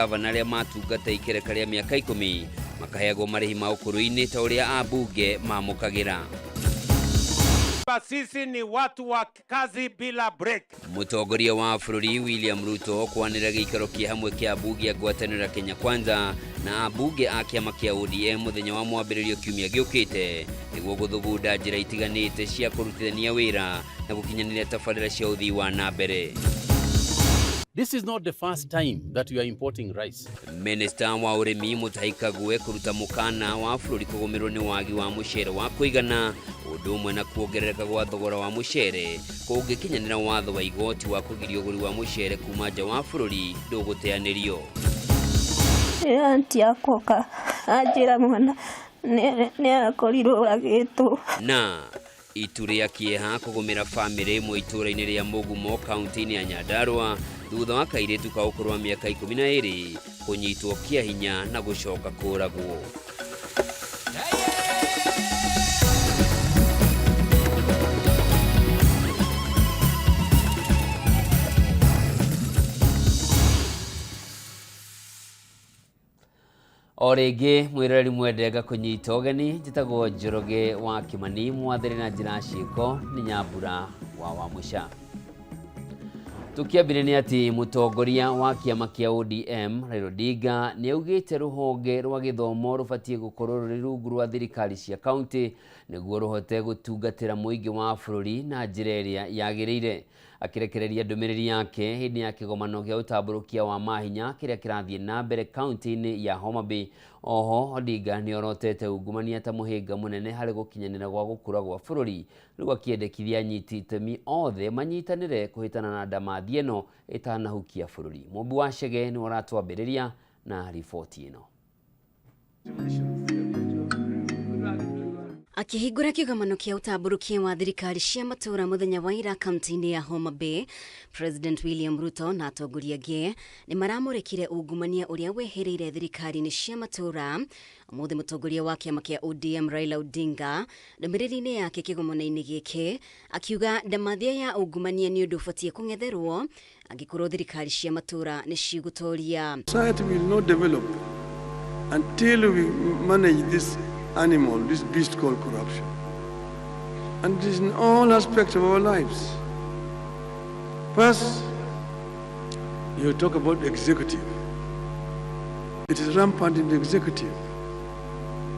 Gavana arĩa matungata ikereka rĩa mĩaka 10 makaheagwo marĩhi ma ũkũrũ-inĩ ta ũrĩa ambunge mamũkagĩra. Sisi ni watu wa kazi bila break. Mũtongoria wa bũrũri William Ruto kwanĩrĩra gĩikaro kĩa hamwe kĩa ambunge a ngwatanĩro ya Kenya Kwanza na ambunge a kĩama kĩa ODM mũthenya wa mwambĩrĩrio kiumia gĩũkĩte nĩguo gũthugunda njĩra itiganĩte cia kũrutithania wĩra na gũkinyanĩria tabarĩra cia ũthii wa na mbere. This is not the first time that we are importing rice. Minista wa ũrĩmi Mutahi Kagwe kũruta mũkana wa bũrũri kũgũmĩrwo nĩ wagi wa mũcere wa kũigana ũndũ ũmwe na kuongerereka gwa thogora wa mũcere kũngĩkinyanĩra watho wa igoti wa kũgiria ũgũri wa mũcere kuma nja wa bũrũri ndũgũteanĩrio. Auntie yakwa anjĩra mwana nĩ akorirwo agĩtwo. Na itu rĩa kĩeha kũgũmĩra bamĩrĩ ĩmwe itũũra-inĩ rĩa Mũgumo kaunti-inĩ ya Nyandarua thutha wa kairĩtu ka ũkũrũ wa mĩaka 12 kũnyitwo kĩa hinya na gũcoka kũragwo. O rĩngĩ mwĩroreri mwende ngakũnyita ũgeni, njĩtagwo Njoroge wa Kĩmani, mwathĩrĩ na njĩra ciĩko nĩ Nyambura wa Wamũca. Tũkĩambire nĩ atĩ mũtongoria wa kĩama kĩa ODM Raila Odinga nĩ augĩte rũhonge rwa gĩthomo rũbatiĩ gũkorwo rũrĩ rungu rwa thirikari cia kaunti nĩguo rũhote gũtungatĩra mũingĩ wa bũrũri na njĩra ĩrĩa yagĩrĩire. Akĩrekereria ndũmĩrĩri yake hĩndĩ ya kĩgomano gĩa ũtambũrũkia wa mahinya kĩrĩa kĩrathiĩ na mbere kaunti-inĩ ya Homa Bay. Oho Odinga nĩ orotete ungumania ta mũhĩnga mũnene harĩ gũkinyanĩra gwa gũkũra gwa bũrũri, rĩu akĩendekithia anyiti itemi othe manyitanĩre kũhĩtana na ndamathi ĩno ĩtanahukia bũrũri. Mũmbi wa Chege nĩwe ũratwambĩrĩria na riboti ĩno. Akĩhingũra kĩgomano kĩa ũtambũrũkia wa thirikari cia matũũra mũthenya wa ira kaunti-inĩ ya Homa Bay, President William Ruto na atongoria angĩ nĩ maramũrĩkire ungumania ũrĩa wehereire thirikari-inĩ cia matũũra. Ũmũthĩ mũtongoria wa kĩama kĩa ODM Raila Odinga ndũmĩrĩri-inĩ yake kĩgomano-inĩ gĩkĩ akiuga ndamathia ya ungumania nĩ ũndũ ũbatiĩ kũng'etherwo angĩkorwo thirikari cia matũũra nĩ cigũtoria. Society will not develop until we manage this animal, this beast called corruption. And it is in all aspects of our lives. First, you talk about the executive. It is rampant in the executive.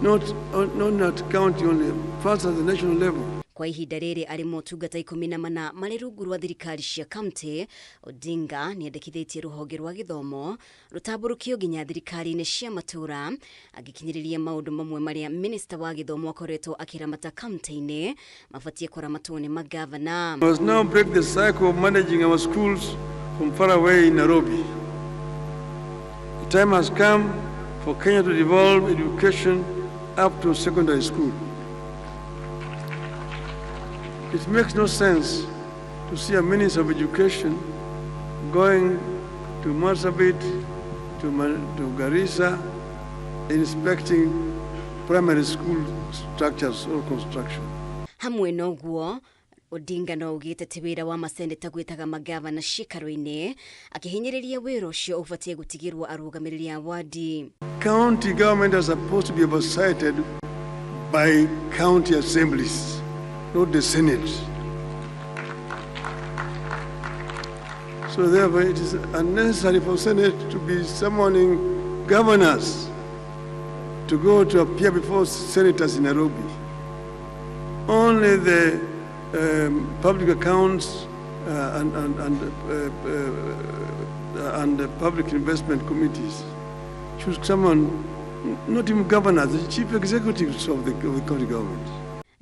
Not at county only, first at the national level. Kwa ihinda rĩrĩ arĩ motungata 14 marĩ rungu rwa thirikari cia kaunti, Odinga nĩendekithĩtie rũhonge rwa gĩthomo rũtambũrũkio nginya thirikari-inĩ cia matũũra, agĩkinyĩrĩria maũndũ mamwe marĩa minista wa gĩthomo akoretwo akĩramata kaunti-inĩ mabatiĩ kũramatwo nĩ magavana. We must now break the cycle of managing our schools from far away in Nairobi. The time has come for Kenya to devolve education up to secondary school. It makes no sense to see a minister of education going to Marsabit, to Garissa, inspecting primary school structures or construction. Hamwe noguo, Odinga no augĩte ti wĩra wa maseneta gwĩtaga magavana ciikaro-inĩ, akĩhinyĩrĩria wĩra ũcio ũbatiĩ gũtigĩrwo arũgamĩrĩri a wadi. County government are supposed to be oversighted by county assemblies, not the Senate. So therefore it is unnecessary for Senate to be summoning governors to go to appear before senators in Nairobi. Only the public accounts and the public investment committees should summon, not even governors, the chief executives of the county government.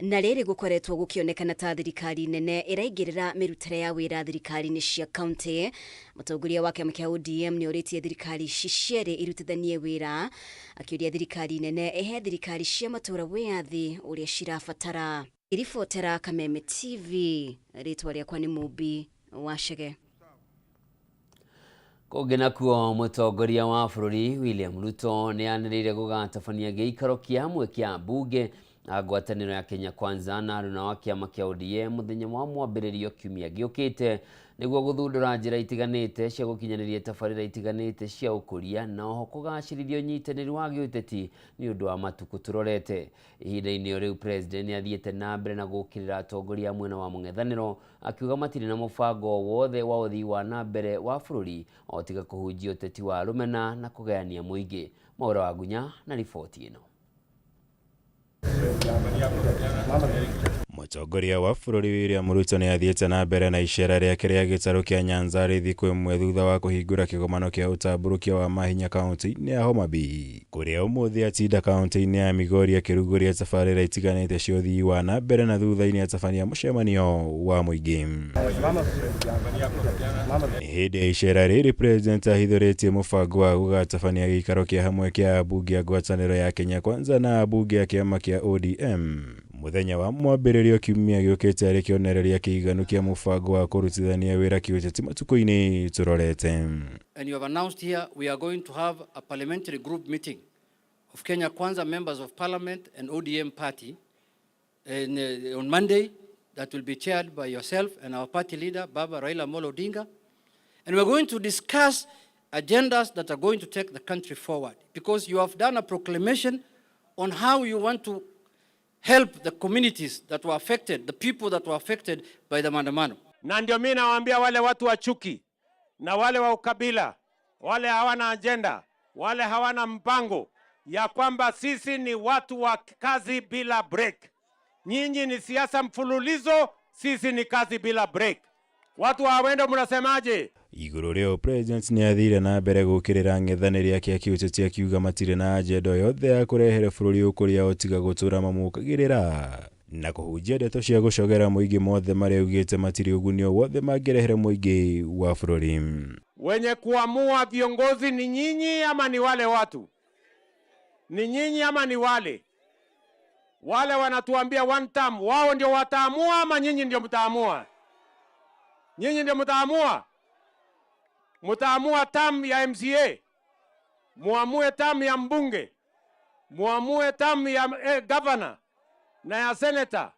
Na rĩrĩ gũkoretwo gũkĩonekana ta thirikari nene ĩraingĩrĩra mĩrutĩre ya wĩra thirikari-inĩ cia kaunti, mũtongoria wa kĩama kĩa ODM nĩ orĩtie thirikari ici cierĩ irutithanie wĩra, akĩũria thirikari nene ĩhe thirikari cia matũũra wĩyathi ũrĩa cirabatara. Iribotera Kameme TV, rĩtwa rĩakwa nĩ Mũmbi wa Chege. Kũngĩ nakuo mũtongoria wa bũrũri William Ruto nĩ anĩrĩire gũgatabania gĩikaro kĩa hamwe kĩa mbunge a ngwatanĩro ya Kenya Kwanza na aruna wa kĩama kĩa ODM mũthenya wa mwambĩrĩrio kiumia gĩũkĩte Nĩguo gũthundũra njĩra itiganĩte cia gũkinyanĩria tabarĩra itiganĩte cia ũkũria na oho kũgacĩrithia ũnyitanĩri wa gĩũteti nĩ ũndũ wa matukũ tũrorete. Ihinda-inĩ o rĩu President nĩ athiĩte na mbere na gũũkĩrĩra atongoria a mwena wa mũng'ethanĩro akiuga matirĩ na mũbango o wothe wa ũthii wa na mbere wa bũrũri o tiga kũhunjia ũteti wa rũmena na kũgayania mũingĩ. Mwaura wa Ngunya na riboti ĩno. Mũtongoria wa bũrũri William Ruto nĩ athiĩte na mbere na icera rĩake rĩa gĩtarũ kĩa Nyanza thikũ ĩmwe thutha wa kũhingũra kĩgomano kĩa ũtambũrũkia wa mahinya kaunti-inĩ ya Homa Bay, kũrĩa ũmũthĩ atinda kaunti-inĩ ya Migori akĩrugũria tabarĩra itiganĩte cia ũthii wa na mbere na thutha-inĩ atabania mũcemanio wa mũingĩ. Hĩndĩ ya icera rĩrĩ President ahithũrĩtie mũbango wa gũgatabania gĩikaro kĩa hamwe kĩa ambunge a ngwatanĩro ya Kenya Kwanza na ambunge a kĩama kĩa ODM mũthenya wa mwambĩrĩrio kiumia gĩũkĩte arĩ kĩonereria kĩiganu kĩa mũbango wa kũrutithania wĩra kĩũteti matukũ-inĩ tũrorete. And you have announced here we are going to have a parliamentary group meeting of Kenya Kwanza members of parliament and ODM party on Monday that will be chaired by yourself and our party leader, Baba Raila Amolo Odinga. And we're going to discuss agendas that are going to take the country forward, because you have done a proclamation on how you want to help the communities that were affected, the people that were affected by the maandamano. Na ndio mimi nawaambia wale watu wa chuki na wale wa ukabila, wale hawana agenda, wale hawana mpango, ya kwamba sisi ni watu wa kazi bila break. Nyinyi ni siasa mfululizo, sisi ni kazi bila break. Watu wa Awendo mnasemaje? Igũrũ rĩo President nĩ athire na mbere gũũkĩrĩra ng'ethanĩri ake akĩũtetia akiuga matirĩ na agenda o yothe ya kũrehere bũrũri ũkũria o tiga gũtũra mamũkagĩrĩra na kũhunjia ndeto cia gũcogera mũingĩ mothe marĩa augĩte matirĩ ũguni o wothe mangĩrehere mũingĩ wa bũrũri. Wenye kuamua viongozi ni nyinyi ama ni wale watu? Ni nyinyi ama ni wale? Wale wanatuambia one term, wao ndio wataamua ama nyinyi ndio mtaamua? Nyinyi ndio mtaamua? Mtaamua term ya MCA, muamue term ya mbunge, muamue term ya governor na ya senator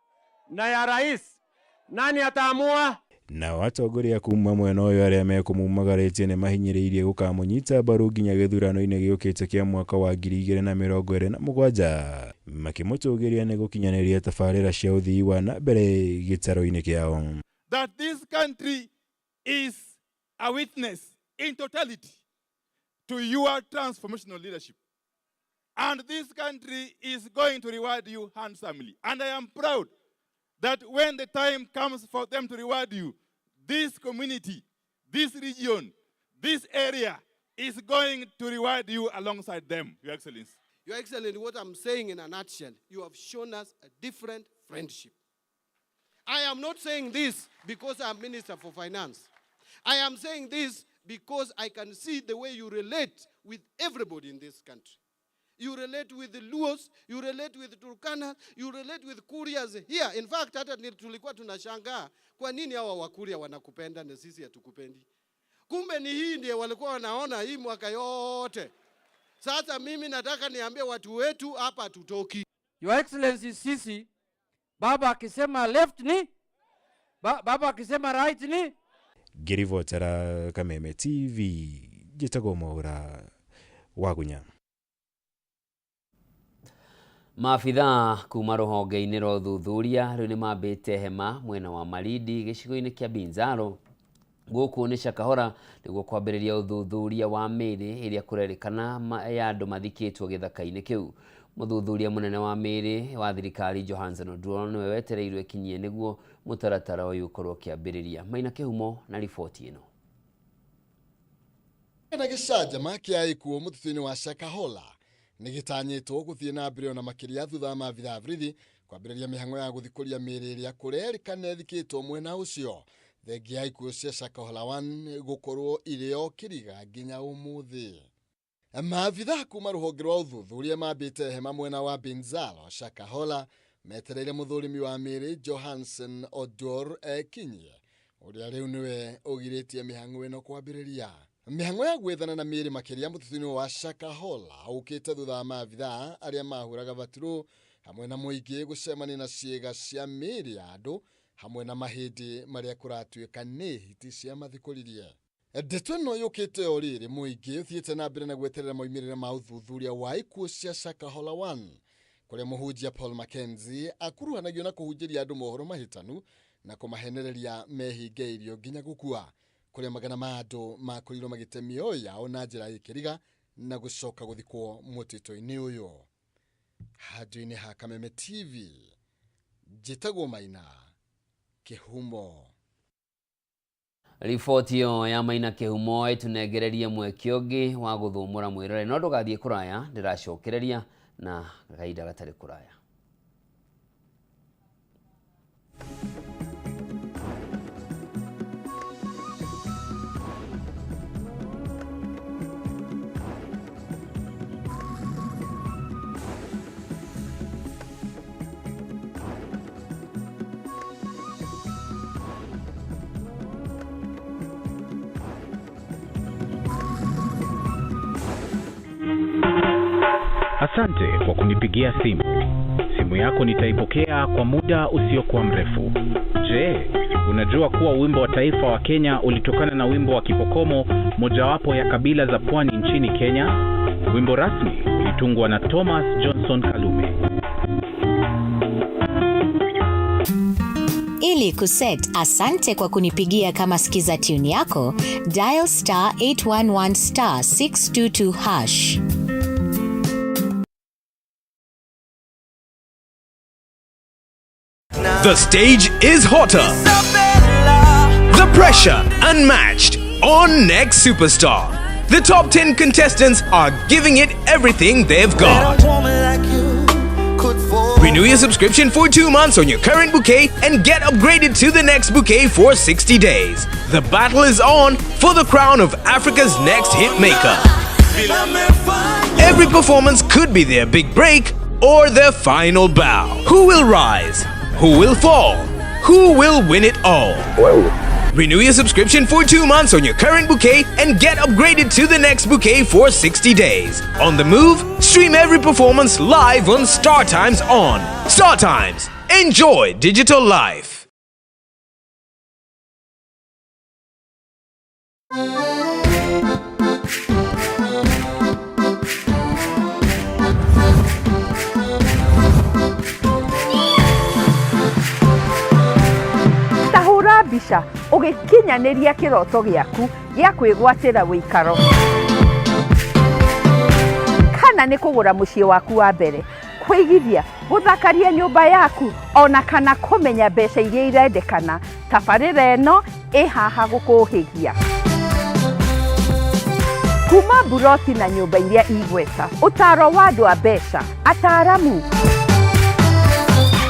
na ya rais. Nani ataamua? Nao atongoria kuma mwena ũyũ arĩa mekũmumagarĩtie nĩ mahinyĩrĩirie gũkamũnyita mbaru nginya gĩthurano-inĩ gĩũkĩte kĩa mwaka wa 2027 makĩmũtũgĩria nĩ gũkinyanĩria tabarĩra cia ũthii wa na mbere gĩtarũ-inĩ kĩao. That this country is a witness in totality to your transformational leadership. And this country is going to reward you handsomely. And I am proud that when the time comes for them to reward you, this community, this region, this area is going to reward you alongside them, Your Excellency. Your Excellency, what I'm saying in a nutshell, you have shown us a different friendship. I am not saying this because I'm Minister for Finance. I am saying this because I can see the way you relate with everybody in this country. You relate with the Luos, you relate with Turkana, you relate with Kurias here. In fact, hata tulikuwa tunashangaa kwa nini hawa Wakuria wanakupenda na sisi hatukupendi. Kumbe ni hii ndiye walikuwa wanaona hii mwaka yote. Sasa mimi nataka niambie watu wetu hapa hatutoki. Your Excellency, sisi baba akisema left ni baba akisema right ni. Ngĩribotera Kameme TV njĩtagwo Mwaura wa Gunya. Maabithaa kuma rũhonge-inĩ rwa ũthuthuria rĩu nĩ mambĩte hema mwena wa Malindi gĩcigo-inĩ kĩa Binzaro gũkũ nĩ Shakahola nĩguo kwambĩrĩria ũthuthuria wa mĩĩrĩ ĩrĩa kũrerĩkana ya andũ mathikĩtwo gĩthaka-inĩ kĩu. Mũthuthuria mũnene wa mĩĩrĩ wa thirikari Johanson Oduor nĩwe wetereirwo ekinyie nĩguo mũtaratara ũyũ ũkorwo ũkĩambĩrĩria. Maina Kĩhumo na riboti ĩno. Na gĩcanjama kĩa ikuũ mũtitũ-inĩ wa Shakahola nĩ gĩtanyĩtwo gũthiĩ na mbere ona makĩria thutha wa maabithaa a borithi kwambĩrĩria mĩhang'o ya gũthikũria mĩĩrĩ ĩrĩa kũrerĩkana ĩthikĩtwo mwena ũcio, thengia ya ikuũ cia Shakahola 1 gũkorwo irĩ o kĩriga nginya ũmũthĩ. Maabithaa kuma rũhonge rwa ũthuthuria mambĩte hema mwena wa Binzaro Shakahola metereire mũthũrimi wa mĩĩrĩ Johanson Oduor ekinyie, ũrĩa rĩu nĩwe ũgirĩtie mĩhang'o ĩno kwambĩrĩria. Mĩhang'o ya gwethana na mĩĩrĩ makĩria mũtitũ-inĩ wa Shakahola ũkĩte thutha wa maabithaa arĩa mahũraga baturũ hamwe na mũingĩ gũcemania na ciĩga cia mĩĩrĩ ya andũ Hamwe na mahĩndĩ marĩa kũratuĩka nĩ hiti cia mathikũririe. Ndeto ĩno yũkĩte o rĩrĩ mũingĩ ũthiĩte na mbere na gweterera maumĩrĩra ma ũthuthuria wa ikuũ cia Shakahola 1 kũrĩa mũhunjia Paul Mackenzie akuruhanagio na kũhunjĩria andũ mohoro mahĩtanu na kũmahenereria mehinge irio nginya gũkua, kũrĩa magana ma andũ makorirwo magĩte mĩoyo yao na njĩra ya kĩriga na gũcoka gũthikwo mũtitũ-inĩ ũyũ. Handũ-inĩ ha Kameme TV, njĩtagwo Maina Kĩhumo. Riboti ĩyo ya Maina Kĩhumo ĩtũnengererie mweke ũngĩ wa gũthũmũra mwĩrore, no ndũgathiĩ kũraya, ndĩracokereria na kahinda gatarĩ kũraya. Asante kwa kunipigia simu. Simu yako nitaipokea kwa muda usiokuwa mrefu. Je, unajua kuwa wimbo wa taifa wa Kenya ulitokana na wimbo wa Kipokomo, mojawapo ya kabila za pwani nchini Kenya? Wimbo rasmi ulitungwa na Thomas Johnson Kalume. Ili kuset asante kwa kunipigia kama skiza tune yako, dial star 811 star 622 hash. The stage is hotter. The pressure unmatched on Next Superstar. The top 10 contestants are giving it everything they've got. Renew your subscription for 2 months on your current bouquet and get upgraded to the next bouquet for 60 days. The battle is on for the crown of Africa's next hit maker. Every performance could be their big break or their final bow. Who will rise? Who will fall? Who will win it all? Renew your subscription for 2 months on your current bouquet and get upgraded to the next bouquet for 60 days. On the move, stream every performance live on Star Times On. Star Times, enjoy digital life. Tahũra mbica ũgĩkinyanĩria kĩroto gĩaku gĩa kwĩgwatĩra wĩikaro kana nĩ kũgũra mũciĩ waku wa mbere, kũigithia, gũthakaria nyũmba yaku ona kana kũmenya mbeca iria irendekana. Tabarĩra ĩno ĩ haha gũkũhĩgia kuma mburoti na nyũmba iria igweta, ũtaro wa andũ a mbeca, ataaramu,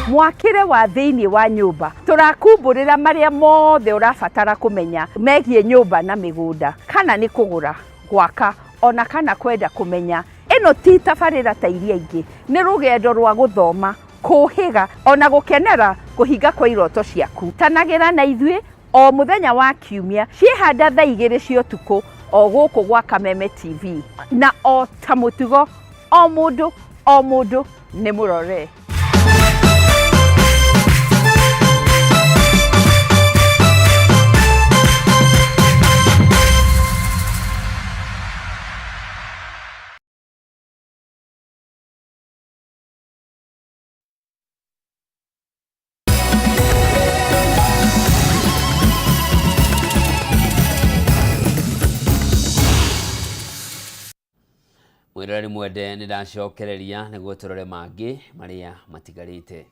mwakĩre wa thĩinĩ wa nyũmba, tũrakumbũrĩra marĩa mothe ũrabatara kũmenya megiĩ nyũmba na mĩgũnda, kana nĩ kũgũra, gwaka ona kana kwenda kũmenya. Ĩno ti tabarĩra ta iria ingĩ, nĩ rũgendo rwa gũthoma, kũhĩga ona gũkenera kũhinga kwa iroto ciaku. Tanagĩra na ithuĩ o mũthenya wa kiumia ciĩhanda thaa 2 cia ũtukũ o gũkũ gwa Kameme TV, na o ta mũtugo o mũndũ o mũndũ nĩ mũrore. Mwĩroreri mwende, nĩ ndacokereria nĩguo tũrore mangĩ marĩa matigarĩte.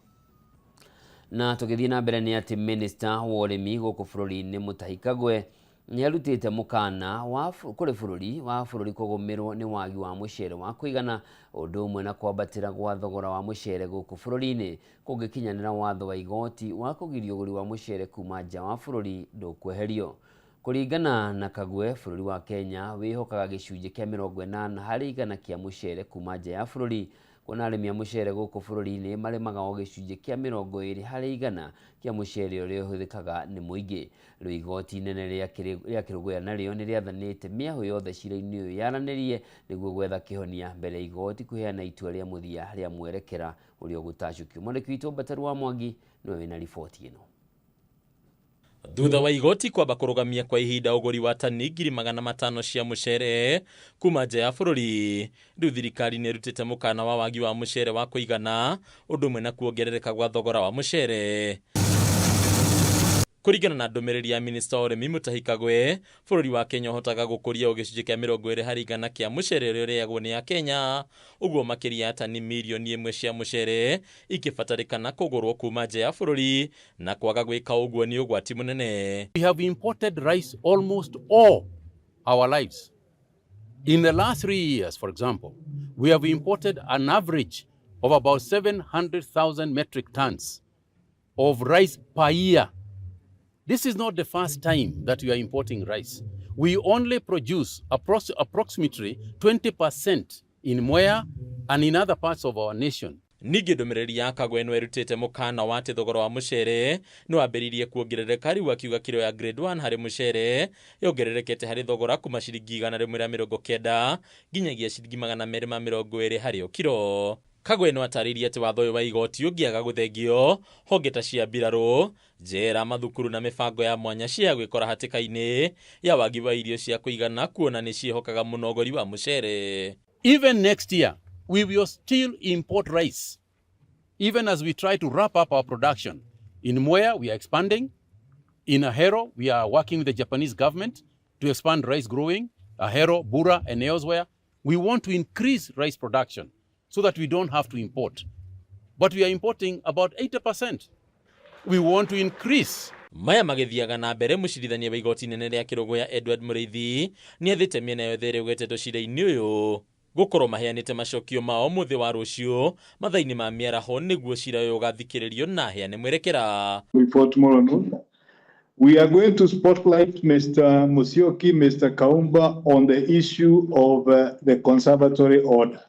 Na tũgĩthiĩ na mbere nĩ atĩ Minister wa ũrĩmi gũkũ bũrũri-inĩ Mutahi Kagwe nĩ arutĩte mũkana wa kũrĩ bũrũri wa bũrũri kũgũmĩrwo nĩ wagi wa mũcere wa kũigana, ũndũ ũmwe na kwambatĩra gwa thogora wa mũcere gũkũ bũrũri-inĩ kũngĩkinyanĩra watho wa igoti wa kũgiria ũgũri wa mũcere kuma nja wa bũrũri ndũkweherio. Kũringana na Kagwe, bũrũri wa Kenya wĩhokaga gĩcunjĩ kĩa 80 harĩ igana kĩa mũcere kuma nja ya bũrũri, kuona arĩmi a mũcere gũkũ bũrũri-inĩ marĩmaga o gĩcunjĩ kĩa 20 harĩ igana kĩa mũcere ũrĩa ũhũthĩkaga nĩ mũingĩ. Rĩu igoti inene rĩa Kĩrũgũya narĩo nĩ rĩathanĩte mĩahũ yothe cira-inĩ ũyũ yaranĩrie nĩguo gwetha kĩhonia mbere ya igoti kũheana itua rĩa mũthia rĩa mwerekera ũrĩa ũgũtacũkio. Mwandĩki witũ Mbataru wa Mwangi nĩwe wĩna riboti ĩno. Thutha wa igoti kwamba kũrũgamia kwa ihinda ũgũri wa tani 500,000 cia mũcere kuma nja ya bũrũri, rĩu thirikari nĩ ĩrutĩte mũkana wa wagi wa mũcere wa kũigana ũndũ ũmwe na kuongerereka gwa thogora wa mũcere. Kũringana na ndũmĩrĩri ya minista wa ũrĩmi Mutahi Kagwe, bũrũri wa Kenya ũhotaga gũkũria o gĩcunjĩ kĩa 20% kĩa mũcere ũrĩa ũrĩagwo nĩ Akenya, ũguo makĩria ya tani mirioni 1 cia mũcere ingĩbatarĩkana kũgũrwo kuma nja ya bũrũri na kwaga gwĩka ũguo nĩ ũgwati mũnene. We have imported rice almost all our lives. In the last 3 years, for example, we have imported an average of about 700,000 metric tons of rice per year. This is not the first time that we are importing rice. We only produce approximately 20% in Mwea and in other parts of our nation. Ningĩ ndũmĩrĩri ya Kagwe no ĩrutĩte mũkana wa atĩ thogora wa mũcere nĩ wambĩrĩirie kuongerereka, rĩu akiuga kiro ya grade 1 harĩ mũcere yongererekete harĩ thogora kuma ciringi 190 nginyagia ciringi 220 harĩ o kiro. Kagwe no atarĩirie atĩ watho ũyũ wa igoti ũngĩaga gũthengio, honge ta cia mbirarũ, njera, mathukuru na mĩbango ya mwanya cia gwĩkora hatĩka-inĩ ya wagi wa irio cia kũigana kuona nĩ ciĩhokaga mũno ũgũri wa mũcere. Even next year, we will still import rice, even as we try to wrap up our production. In Mwea, we are expanding. In Ahero, we are working with the Japanese government to expand rice growing. Ahero, Bura, and elsewhere. We want to increase rice production so that we don't have to import. But we are importing about 80%. We want to increase. Maya magĩthiaga na mbere, mũcirithania wa igoti inene rĩa Kĩrũgũya Edward Mũrĩithi nĩ athĩte mĩena yothe ĩrĩa ĩgwetetwo cira-inĩ ũyũ gũkorwo maheanĩte macokio mao mũthĩ wa rũciũ mathaa-inĩ ma mĩaraho nĩguo cira ũyũ ũgathikĩrĩrio na aheane mwerekera. Before tomorrow noon, we are going to spotlight Mr. Musyoki, Mr. Kaumba on the issue of the conservatory order.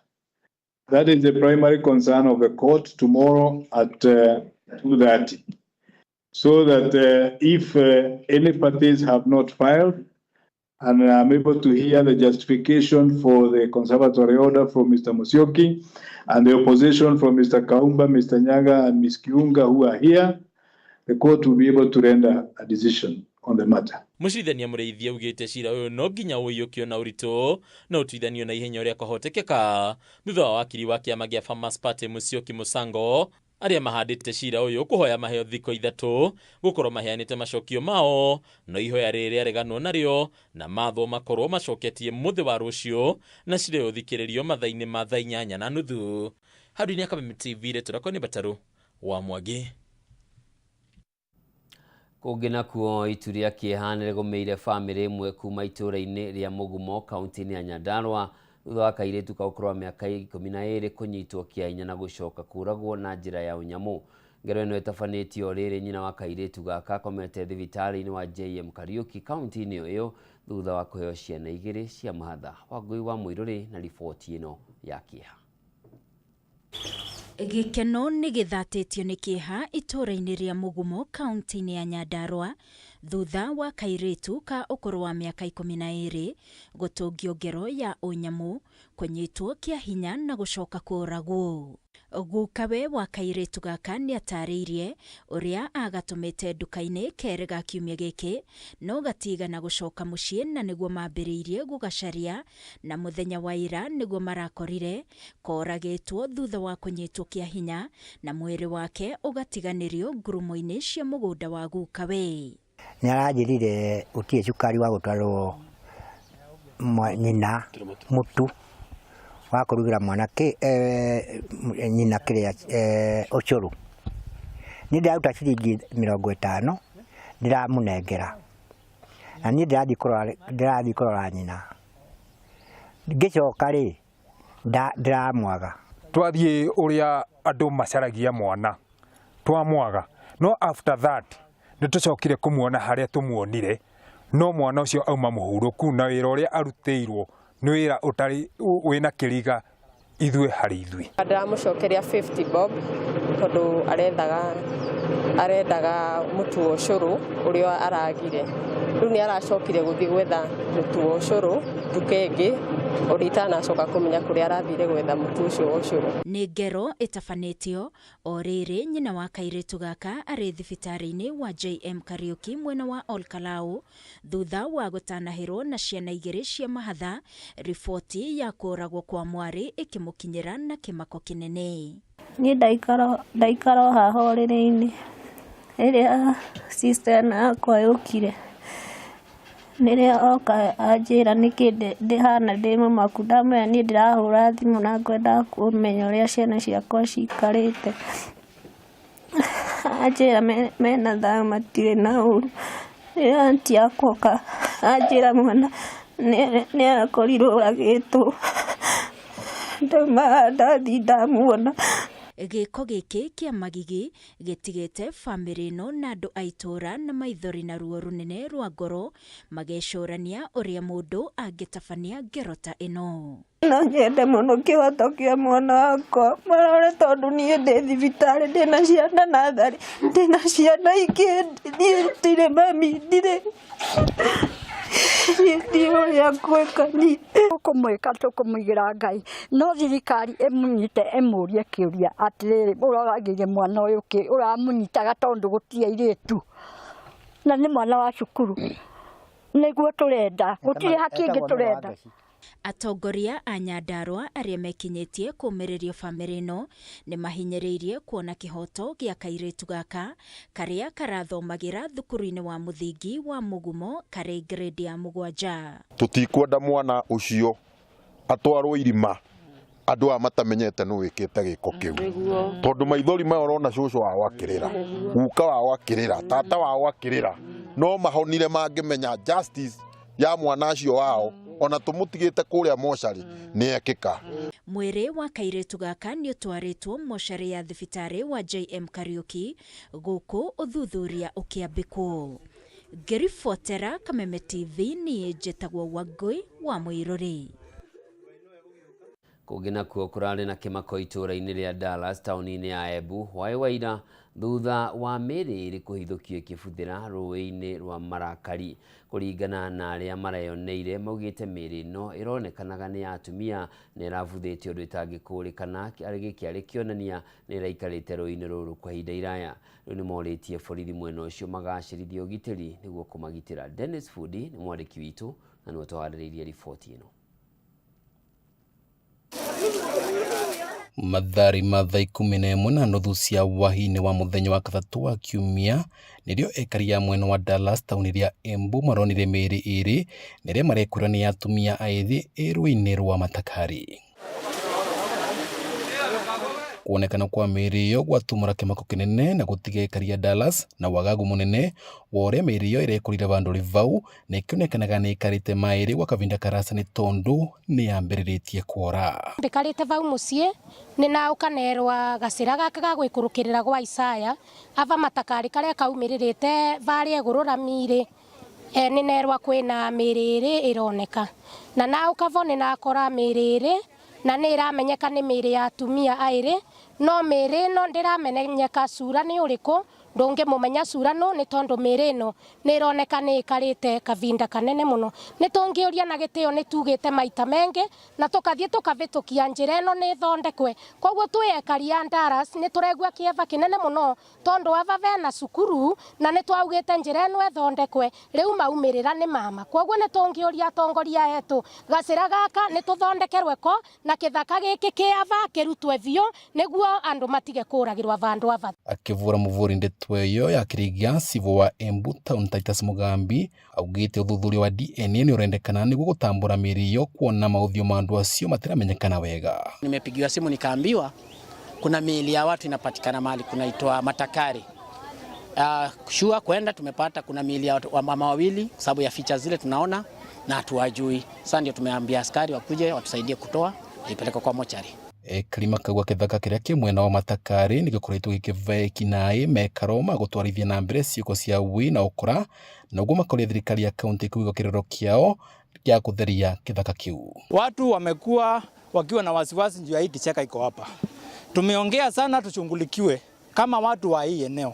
That is the primary concern of the court tomorrow at 2:30. So that if any parties have not filed, and I'm able to hear the justification for the conservatory order from Mr. Musyoki and the opposition from Mr. Kaumba, Mr. Nyaga, and Ms. Kiunga who are here, the court will be able to render a decision on the matter. Mũcirithania Mũrĩithi augĩte cira ũyũ no nginya ũiyũkio na ũritũ na ũtuithanio na ihenya ũrĩa kwahotekeka thutha wa wakiri wa kĩama gĩa Farmers Party Musyoki Mũsango arĩa mahandĩte cira ũyũ kũhoya maheo thikũ 3 gũkorwo maheanĩte macokio mao, no ihoya rĩrĩ rĩareganwo narĩo na mathwo makorwo macoketie mũthĩ wa rũciũ na cira ũyũ ũthikĩrĩrio mathaa-inĩ ma thaa 8:30. Handũ-inĩ ya Kameme TV, rĩtwa rĩakwa nĩ Batarũ wa Mwangi. Kũngĩ nakuo, itu rĩa kĩeha nĩ rĩgũmĩire bamĩrĩ ĩmwe kuma itũũra-inĩ rĩa Mũgumo, kaunti-inĩ ya Nyandarua, thutha wa kairĩtu ka ũkũrũ wa mĩaka 12 kũnyitwo kĩa hinya na gũcoka kũragwo na njĩra ya ũnyamũ. Ngero ĩno ĩtabanĩtio rĩrĩ nyina wa kairĩtu gaka akomete thibitarĩ-inĩ wa JM Kariuki kaunti-inĩ ĩyo thutha wa kũheo ciana igĩrĩ cia mahatha. Wangũi wa Mũirũrĩ na riboti ĩno ya kĩeha. Gĩkeno nĩ gĩthatĩtio nĩ kĩeha itũũra-inĩ rĩa Mũgumo, kaunti-inĩ ya Nyandarua, thutha wa kairĩtu ka ũkũrũ wa mĩaka 12 gũtũngio ngero ya ũnyamũ, kũnyitwo kĩa hinya na gũcoka kũragwo. Gukawe wa kairĩtu gaka nĩ atarĩirie ũrĩa agatũmĩte nduka-inĩ kerĩ ga kiumia gĩkĩ no gatigana gũcoka mũciĩ, na nĩguo mambĩrĩirie gũgacaria, na mũthenya wa ira nĩguo marakorire koragĩtwo thutha wa kũnyitwo kĩa hinya na mwĩrĩ wake ũgatiganĩrio ngurumo-inĩ cia mũgũnda wa gukawe. Nĩ aranjĩrire gũtirĩ cukari wa gũtwarwo nyina, mũtu wa kũrugĩra mwana nyina kĩrĩa ũcũrũ. Niĩ ndĩraruta ciringi 50 ndĩramũnengera, na niĩ ndĩrathiĩ kũrora nyina, ngĩcoka rĩ ndĩramwaga. Twathiĩ ũrĩa andũ macaragia mwana twamwaga, no after that nĩ tũcokire kũmuona harĩa tũmuonire, no mwana ũcio auma mũhurũku na wĩra ũrĩa arutĩirwo nĩ wĩra ũtarĩ wĩna kĩriga ithuĩ harĩ ithuĩ. Ndĩramũcokeria 50 bob tondũ arendaga mũtu wa ũcũrũ ũrĩa aragire. Rĩu nĩ aracokire gũthiĩ gwetha mũtu wa ũcũrũ nduka ĩngĩ. Ona itanacoka kũmenya kũrĩa arathire gwetha mũtu ũcio wa ũcũrũ. Nĩ ngero ĩtabanĩtio o rĩrĩ nyina wa kairĩtu gaka arĩ thibitarĩ-inĩ wa JM Kariuki mwena wa Olkalau thutha wa gũtanahĩrwo na ciana igĩrĩ cia mahatha, riboti ya kũragwo kwa mwarĩ ĩkĩmũkinyĩra na kĩmako kĩnene. Niĩ ndaikara o haha ũrĩrĩ-inĩ rĩrĩa sister ĩno yakwa yũkire, nĩrĩo oka anjĩra nĩkĩ ndĩhana ndĩ mũmaku, ndamwĩra niĩ ndĩrahũra thimũ na ngwendaga kũmenya ũrĩa ciana ciakwa cikarĩte. Anjĩra mena thayũ matirĩ na ũru. Rĩrĩa aunty yakwa oka anjĩra mwana nĩ arakorirwo oragĩtwo, ndauma ndathiĩ ndamuona. Gĩko gĩkĩ kĩa magigi gĩtigĩte bamĩrĩ ĩno na andũ a itũũra na maithori na ruo rũnene rwa ngoro magecũrania ũrĩa mũndũ angĩtabania ngero ta ĩno. No nyende mũno kĩhoto kĩa mwana wakwa marore, tondũ niĩ ndĩ thibitarĩ ndĩna ciana natharĩ, ndĩna ciana ingĩ, niĩ ndirĩ mami, ndirĩ niĩ ũrĩa ngwĩka niĩ. Tũkũmwĩka tũkũmũigĩra Ngai, no thirikari ĩmũnyite ĩmũrie kĩũria atĩrĩrĩ, ũroragĩire mwana ũyũ kĩ ũramũnyitaga tondũ gũtirĩ airĩtu na nĩ mwana wa cukuru, nĩguo tũrenda, gũtirĩ hakĩngĩ tũrenda. Atongoria a Nyandarua arĩa mekinyĩtie kũmĩrĩrio bamĩrĩ ĩno nĩ mahinyĩrĩirie kuona kĩhoto gĩa kairĩtu gaka karĩa karathomagĩra thukuru-inĩ wa mũthingi wa Mũgumo karĩ grade ya 7. Tũtikwenda mwana ũcio atwarwo irima andũ aya matamenyete nũ wĩkĩte gĩko kĩu, tondũ maithori maya ũrona cũcũ wao akĩrĩra, guka wao akĩrĩra, tata wao akĩrĩra, no mahonire mangĩmenya justice ya mwana ũcio wao ona tũmũtigĩte kũrĩa mocarĩ nĩ ekĩka. Mwĩrĩ wa kairĩtu gaka nĩ ũtwarĩtwo mocarĩ ya thibitarĩ wa JM Kariuki gũkũ ũthuthuria ũkĩambĩkwo. Ngĩribotera Kameme TV niĩ njĩtagwo Wangũi wa Mũirũrĩ. Kũngĩ nakuo kũrarĩ na kĩmako itũũra-inĩ rĩa Dallas taũni-inĩ ya Embu hwaĩ wa ira thutha wa mĩĩrĩ ĩrĩ kũhithũkio ĩkĩbuthĩra rũĩ-inĩ rwa Marakari. Kũringana na arĩa mareyoneire maugĩte mĩĩrĩ ĩno ĩronekanaga nĩ ya atumia na ĩrabuthĩte ũndũ ĩtangĩkũrĩkana gĩkĩ arĩ kĩonania nĩ ĩraikarĩte rũĩ-inĩ rũrũ kwa ihinda iraya. Rĩu nĩ morĩtie borithi mwena ũcio magacĩrithie ũgitĩri nĩguo kũmagitĩra. Dennis Fundi nĩ mwandĩki witũ na nĩwe ũtũharĩrĩirie riboti ĩno. Mathari ma thaa 11:30 cia hwaĩ-inĩ wa mũthenya wa gatatũ wa kiumia nĩrĩo ekari a mwena wa Dallas taũni rĩa Embu maronire mĩĩrĩ ĩrĩ na ĩrĩa marekwĩra nĩ ya atumia ethĩ ĩ rũĩ-inĩ rwa Matakari. Kuonekana kwa mĩĩrĩ ĩyo gwatumũra kĩmako kĩnene na gũtiga ekari a Dallas na wagagu mũnene wa ũrĩa mĩĩrĩ ĩyo ĩrekorire vandũ vau na ĩkĩonekanaga nĩ ĩkarĩte maĩrĩ gwa kavinda karasa nĩ tondũ nĩ yambĩrĩrĩtie kuora. Ndikarĩte vau mũciĩ nĩ na ũkanerwa gacĩra gaka ga gwĩkũrũkĩrĩra gwa Isaya ava matakari karĩa kaumĩrĩrĩte varĩa igũrũ rami-rĩ, nĩ nerwa kwĩna mĩĩrĩ ĩrĩ ĩroneka na na ũkavo nĩ nakora mĩĩrĩ ĩrĩ na nĩ ĩramenyeka nĩ mĩĩrĩ ya atumia aĩrĩ, no mĩĩrĩ ĩno ndĩramenyeka cura nĩ ũrĩkũ, ndũngĩmũmenya cura nũ nĩ tondũ mĩĩrĩ ĩno nĩ ĩroneka nĩ ĩkarĩte kavinda kanene mũno. Nĩ tũngĩũria na gĩtĩo nĩ tugĩte maita mengĩ na tũkathiĩ tũkavĩtũkia njĩra ĩno nĩ ĩthondekwe. Koguo twĩ ekari a Dallas nĩ tũregua kĩeva kĩnene mũno tondũ ava vena cukuru na nĩ twaugĩte njĩra ĩno ĩthondekwe, rĩu maumĩrĩra nĩ mama. Koguo nĩ tũngĩũria atongoria etũ gacĩra gaka nĩ tũthondekerwe ko na kĩthaka gĩkĩ kĩava kĩrutwe biũ nĩguo andũ matige kũragĩrwa vandũ ava. Akĩvũra mũvũri ndeto ĩyo ya kĩrĩga civũ wa Embu Town Titus Mugambi augĩte ũthuthuria wa DNA nĩ ũrendekana nĩguo gũtambũra mĩĩrĩ ĩyo kuona maũthiũ ma andũ acio matiramenyekana wega. Nimepigiwa simu nikaambiwa kuna miili ya watu inapatikana mahali kunaitwa Matakari. Shua kwenda tumepata kuna miili ya watu, wa mama wawili kwa sababu ya features zile tunaona na hatuwajui. Sasa ndio tumeambia askari wakuje watusaidie kutoa ipeleke kwa mochari. Ekari makauga kĩthaka kĩrĩa kĩ mwena wa Matakari nĩ gĩkoretwo gĩkĩve ekinaĩ mekaro ma gũtwarithia na mbere ciĩko cia ũi na ũkora na ũguo makoria thirikari ya kaunti kũiga kĩrĩro kĩao gĩa kũtheria kĩthaka kĩu. Watu wamekuwa wakiwa na wasiwasi juu ya hii kichaka iko hapa. Tumeongea sana tushughulikiwe kama watu wa hii eneo,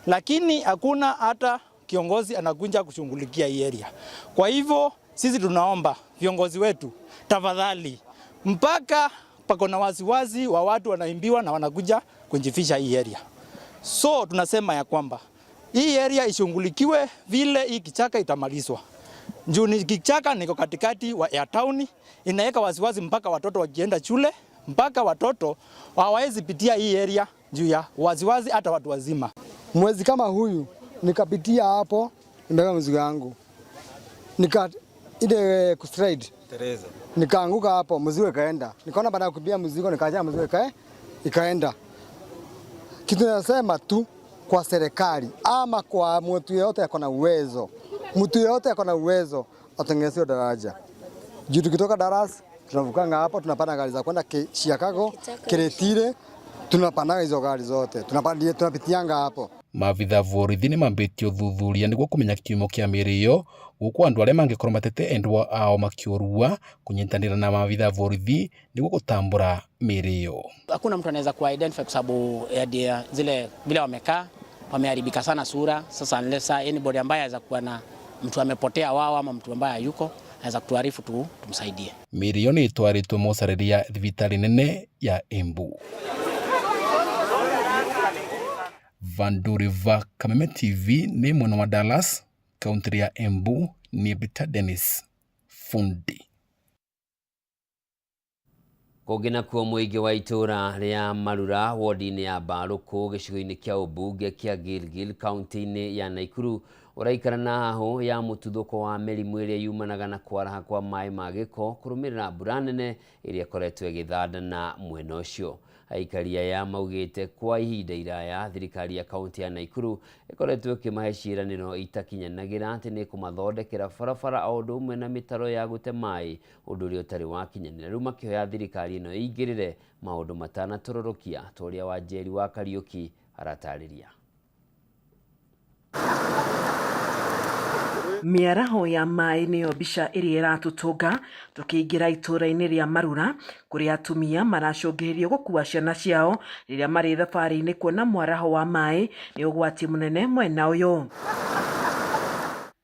lakini hakuna hata kiongozi anakuja kushughulikia hii area. Kwa hivyo sisi tunaomba viongozi wetu Tafadhali, mpaka pako na wasiwasi wa watu wanaimbiwa na wanakuja kujifisha hii area. So tunasema ya kwamba hii area ishughulikiwe vile hii kichaka itamalizwa. Juu ni kichaka niko katikati wa ya town, inaweka wasiwasi mpaka watoto wakienda shule, mpaka watoto hawawezi pitia hii area juu ya wasiwasi, hata watu wazima. Mwezi kama huyu nikapitia hapo, nimeweka mzigo yangu nika ile kustride nikaanguka hapo, mzigo ikaenda. Nikaona baada ya kukimbia mzigo, nikaacha mzigo ikaenda. Kitu nasema tu kwa serikali ama kwa mtu yeyote ako na uwezo, mtu yeyote ako na uwezo atengenezewe daraja juu tukitoka Dallas tunavukanga hapo, tunapanda gari za kwenda Chicago, Kiretile, tunapanda hizo gari zote tunapitianga hapo. Maabitha borithi nĩmambĩtie ũthuthuria nĩguo kũmenya kĩhumo kĩa mĩĩrĩ ĩyo gũkũ andũ arĩa mangĩkorwo matete endwa ao makĩũrua kũnyitanĩra na maabitha borithi nĩguo gũtambũra mĩĩrĩ ĩyo. Hakuna mtu anaweza ku identify kwa sababu ya zile vile wamekaa wameharibika sana sura. Sasa unless anybody ambaye anaweza kuwa na mtu amepotea wao ama mtu ambaye hayuko anaweza kutuarifu tu tumsaidie. Mĩĩrĩ ĩyo nĩ ĩtwarĩtwo mocarĩri ya thibitarĩ nene ya Embu. Vanduri va Kameme TV nĩ mwena wa Dallas, kaũntĩ ya Embu nĩ Peter Dennis Fundi. Kũngĩ nakuo mũingĩ wa itũũra rĩa Marura wodi-inĩ ya Mbarũkũ gĩcigo-inĩ kĩa ũmbunge kĩa Gilgil kaũntĩ-inĩ ya Naikuru ũraikara na hahũ ya mũtuthũko wa mĩrimũ ĩrĩa yumanaga na kwaraha kwa maĩ ma gĩko kũrũmĩrĩra mbura nene ĩrĩa ĩkoretwo ĩgĩthandana mwena ũcio. Aikari aya maugĩte kwa ihinda iraya thirikari ya kaunti ya Naikuru ĩkoretwo ĩkĩmahe ciĩranĩro itakinyanagĩra atĩ nĩ ĩkũmathondekera barabara o ũndũ ũmwe na mĩtaro ya gũte maĩ ũndũ ũrĩa ũtarĩ wakinyanĩra. Rĩu makĩhoya thirikari ĩno ĩingĩrĩre maũndũ matanatũrũrũkia ta ũrĩa Wanjeri wa Kariũki aratarĩria. Mĩaraho ya maĩ nĩyo mbica ĩrĩa ĩratũtũnga tũkĩingĩra itũũra-inĩ rĩa Marura kũrĩa atumia maracũngĩrĩrio gũkua ciana ciao rĩrĩa marĩ thabarĩ-inĩ kuona mwaraho wa maĩ nĩ ũgwati mũnene mwena ũyũ.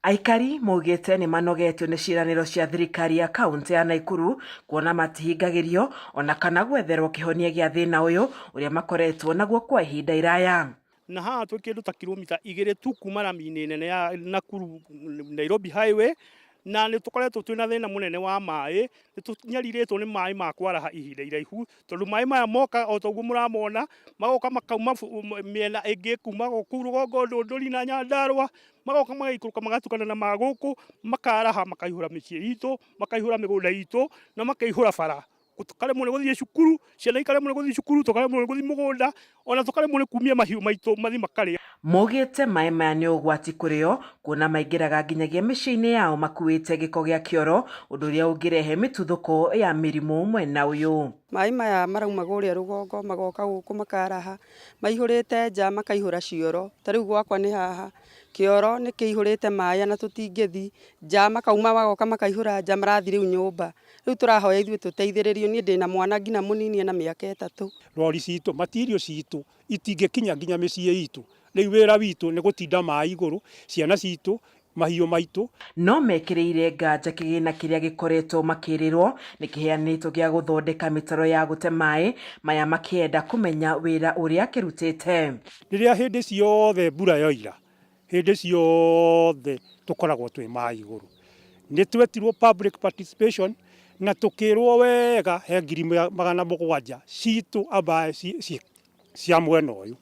Aikari maugĩte nĩ manogetio nĩ ciĩranĩro cia thirikari ya kaũntĩ ya Naikuru kuona matihingagĩrio ona kana gwetherwo kĩhonia gĩa thĩna ũyũ ũrĩa makoretwo naguo kwa ihinda iraya. Na haha twĩ kĩndũ ta kilomita 2 tu kuma rami-inĩ nene ya Nakuru Nairobi Highway, na nĩ tũkoretwo twĩna thĩna mũnene wa maĩ. Nĩ tũnyarirĩtwo nĩ maĩ ma kwaraha ihinda iraihu, tondũ maĩ maya moka o ta ũguo mũramona, magoka makauma mĩena ĩngĩ kuma kũu rũgongo Ndũndũri na Nyandarũa, magoka magaikũrũka magatukana na ma gũkũ, makaraha makaihũra mĩciĩ itũ, makaihũra mĩgũnda itũ na makaihũra bara. Tũkaremwo nĩ gũthiĩ cukuru, ciana ikaremwo nĩ gũthiĩ cukuru, tũkaremwo nĩ gũthiĩ mũgũnda, ona tũkaremwo nĩ kumia mahiũ maitũ mathiĩ makarĩe. Maugĩte maĩ maya nĩ ũgwati kũrĩ o kuona maingĩraga nginyagia mĩciĩ-inĩ yao makuĩte gĩko gĩa kĩoro, ũndũ ũrĩa ũngĩrehe mĩtuthũko ya mĩrimũ mwena ũyũ. Maĩ maya marauma kũrĩa rũgongo magoka gũkũ makaraha, maihũrĩte nja makaihũra cioro. Ta rĩu gwakwa nĩ haha, kĩoro nĩ kĩihũrĩte maĩ na tũtingĩthi nja, makauma magoka makaihũra nja, marathi rĩu nyũmba. Rĩu tũrahoya ithuĩ tũteithĩrĩrio, niĩ ndĩna mwana nginya mũnini ena mĩaka 3. Rori citũ, matirio citũ itingĩkinya nginya mĩciĩ itũ. Rĩu wĩra witũ nĩ gũtinda maĩ igũrũ, ciana citũ, mahiũ maitũ. No mekĩrĩire nganja kĩgĩna kĩrĩa gĩkoretwo makĩrĩrwo nĩ kĩheanĩtwo gĩa gũthondeka mĩtaro ya gũte maĩ maya, makĩenda kũmenya wĩra ũrĩa kĩrutĩte. Rĩrĩa hĩndĩ ciothe mbura yoira, hĩndĩ ciothe tũkoragwo twĩ maĩ igũrũ. Nĩ twetirwo public participation na tũkĩrwo wega he 700,000 citũ ambaye cia mwena ũyũ,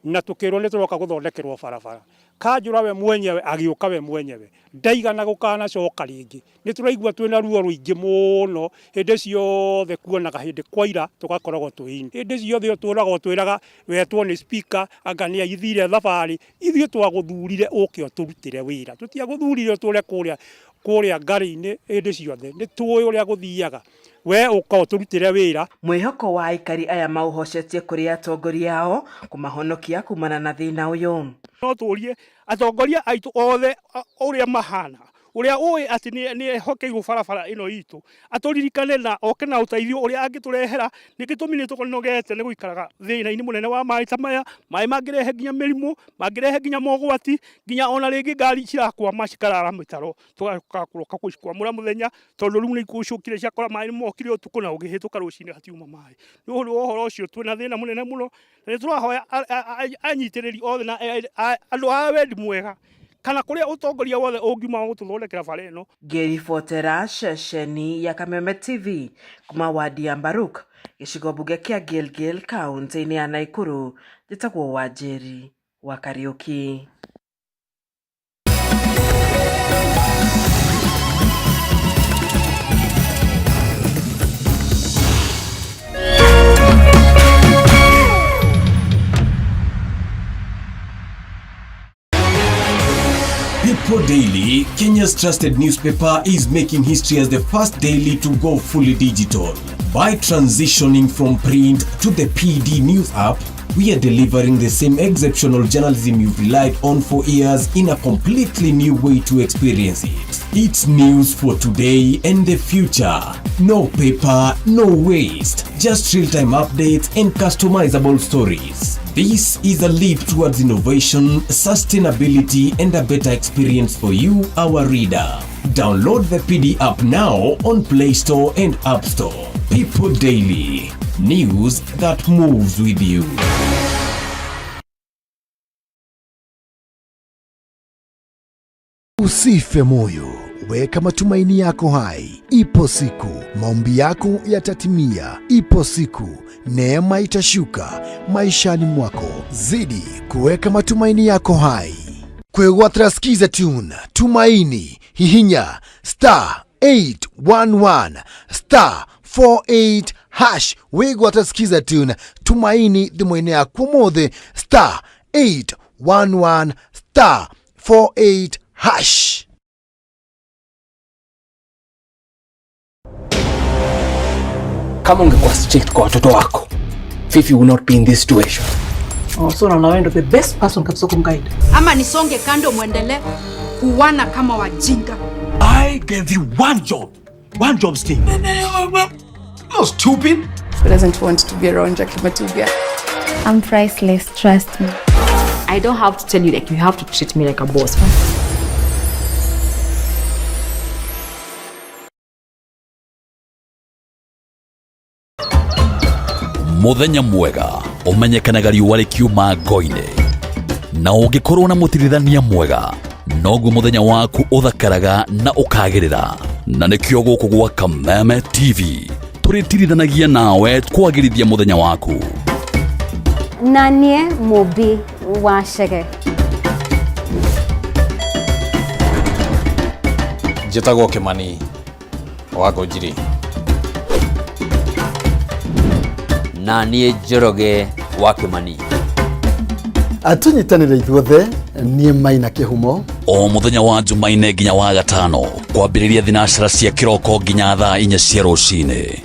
na tũkĩrwo nĩ tũroka gũthondekerwo barabara. Kanjũra we mwenyewe agĩũka we mwenyewe ndaigana gũkanacoka rĩngĩ. Nĩ tũraigua twĩna ruo rũingĩ mũno hĩndĩ ciothe, kuonaga hĩndĩ kwaira tũgakoragwo twĩ hĩndĩ ciothe ũtũraga ũtwĩraga wetwo nĩ speaker anga nĩ aithire thabarĩ. Ithuĩ twagũthurire ũke ũtũrutĩre wĩra, tũtiagũthurire ũtũre kũrĩa ngarĩ-inĩ hĩndĩ ciothe. Nĩ tũĩ ũrĩa gũthiaga, we ũka ũtũrutĩre wĩra. Mwĩhoko wa aikari aya maũhocetie kũrĩ atongoria ao kũmahonokia kumana na thĩna ũyũ. No tũrie atongoria aitũ othe ũrĩa mahana, Ũrĩa ũĩ atĩ nĩ ehokeirwo barabara ĩno itũ atũririkane na oke na ũteithio ũrĩa angĩtũrehera. Nĩ gĩtũmi nĩ tũnogete nĩ gũikaraga thĩna-inĩ mũnene wa maĩ ta maya. Maĩ mangĩrehe nginya mĩrimũ, mangĩrehe nginya mogwati, nginya ona rĩngĩ ngari cirakwama cikarara mĩtaro, tũgacoka gũcikwamũra mũthenya, tondũ rĩu nĩ icũkire ciakora maĩ nĩ mokire ũtukũ na ũngĩhĩtũka rũcinĩ hatiuma maĩ. Nĩ ũndũ wa ũhoro ũcio twĩna thĩna mũnene mũno, na nĩ tũrahoya anyitĩrĩri othe na andũ a wendi mwega kana kũrĩa ũtongoria wothe ũngiuma wa gũtũthondekera bara ĩno. Ngĩribotera ceceni ya Kameme TV kuma wadi ya Mbaruk, gĩcigo mbunge kĩa Gilgil, kaũntĩ-inĩ ya Naikuru, njĩtagwo Wanjeri wa Kariũki. People Daily, Kenya's trusted newspaper, is making history as the first daily to go fully digital. By transitioning from print to the PD News app, we are delivering the same exceptional journalism you've relied on for years in a completely new way to experience it. It's news for today and the future. No paper, no waste. Just real-time updates and customizable stories. This is a leap towards innovation, sustainability, and a better experience for you, our reader. Download the PD app now on Play Store and App Store. People Daily. News that moves with you. Usife moyo, weka matumaini yako hai. Ipo siku maombi yako yatatimia. Ipo siku neema itashuka maishani mwako. Zidi kuweka matumaini yako hai. Kwegwatira Skiza Tune Tumaini, hihinya star 811 star 48 hash wigwatira Skiza Tune Tumaini thimũ-inĩ yaku ũmũthĩ star 811 star 48 hash. Kama ungekuwa strict kwa watoto wako, Fifi will not be in this situation. Oh, so unaona wewe ndo the best person kabisa kumguide. Ama nisonge kando muendelee kuwana kama wajinga. I gave you one job. One job, Steve. No stupid. Who doesn't want to be around Jackie Matubia? I'm priceless, trust me. I don't have to tell you, like, you have to treat me like a boss. Muthenya mwega umenyekanaga riũa rĩkiuma ngo-inĩ, na ũngĩkorwo na mũtirithania mwega noguo mũthenya waku ũthakaraga na ũkagĩrĩra. Na nĩkĩo gũkũ gwa Kameme TV tũrĩtirithanagia nawe kwagĩrithia mũthenya waku. Na niĩ Mũmbi wa Chege. Njĩtagwo Kĩmani wa Ngũnjiri. Na niĩ Njoroge wa Kĩmani. Atunyitanĩre ithuothe, niĩ Maina Kĩhumo. O mũthenya wa Jumaine nginya wa gatano kwambĩrĩria thinacara cia kĩroko nginya thaa 4 cia rũcinĩ.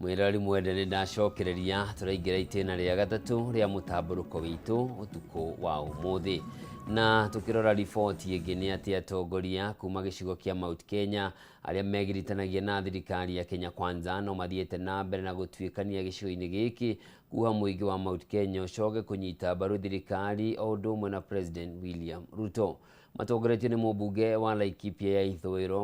Mwĩrori mwende, nĩ ndacokereria tũraingĩra itĩna rĩa gatatũ rĩa mũtambũrũko witũ ũtukũ wa ũmũthĩ. Na tũkĩrora riboti ĩngĩ nĩ atĩ atongoria kuma gĩcigo kĩa Mount Kenya arĩa megiritanagia na thirikari ya Kenya Kwanza no mathiĩte na mbere na gũtuĩkania gĩcigo-inĩ gĩkĩ kuha mũingĩ wa Mount Kenya ũcoke kũnyita mbaru thirikari o ũndũ ũmwe na President William Ruto. Matongoretio nĩ mũmbunge wa Laikipia ya ithũĩro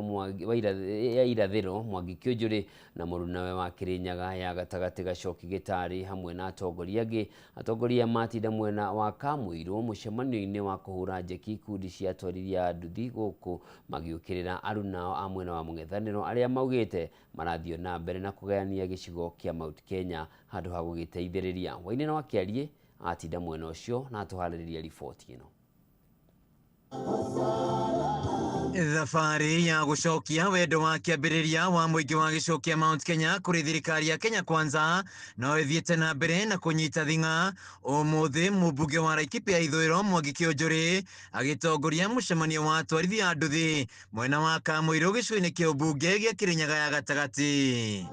ya irathĩro Mwangi Kĩũnjũrĩ na mũrunawe wa Kĩrĩnyaga ya gatagatĩ Gacoki Gĩtarĩ hamwe na atongoria angĩ. Atongoria matinda mwena wa Kamũirũ mũcemanio-inĩ wa kũhũra njeki ikundi cia atwarithia a nduthi gũkũ magĩũkĩrĩra arunao a mwena wa mũng'ethanĩro arĩa maugĩte marathiĩ na mbere na kũgayania gĩcigo kĩa Mount Kenya handũ ha gũgĩteithĩrĩria. Wainĩ wa Kĩariĩ atinda mwena ũcio na atũharĩrĩria riboti ĩno. Thabarĩ ya gũcokia wendo wa kĩambĩrĩria wa mũingĩ wa gĩcigo kĩa Mount Kenya kũrĩ thirikari ya Kenya Kwanza no ĩthiĩte na mbere na kũnyita thing'a. Ũmũthĩ mũmbunge wa Laikipia Ithũĩro Mwangi Kĩũnjũrĩ agĩtongoria mũcemanio wa atwarithia a nduthi mwena wa Kamũirũ gĩcigo-inĩ kĩa ũmbunge gĩa Kĩrĩnyaga ya gatagatĩ.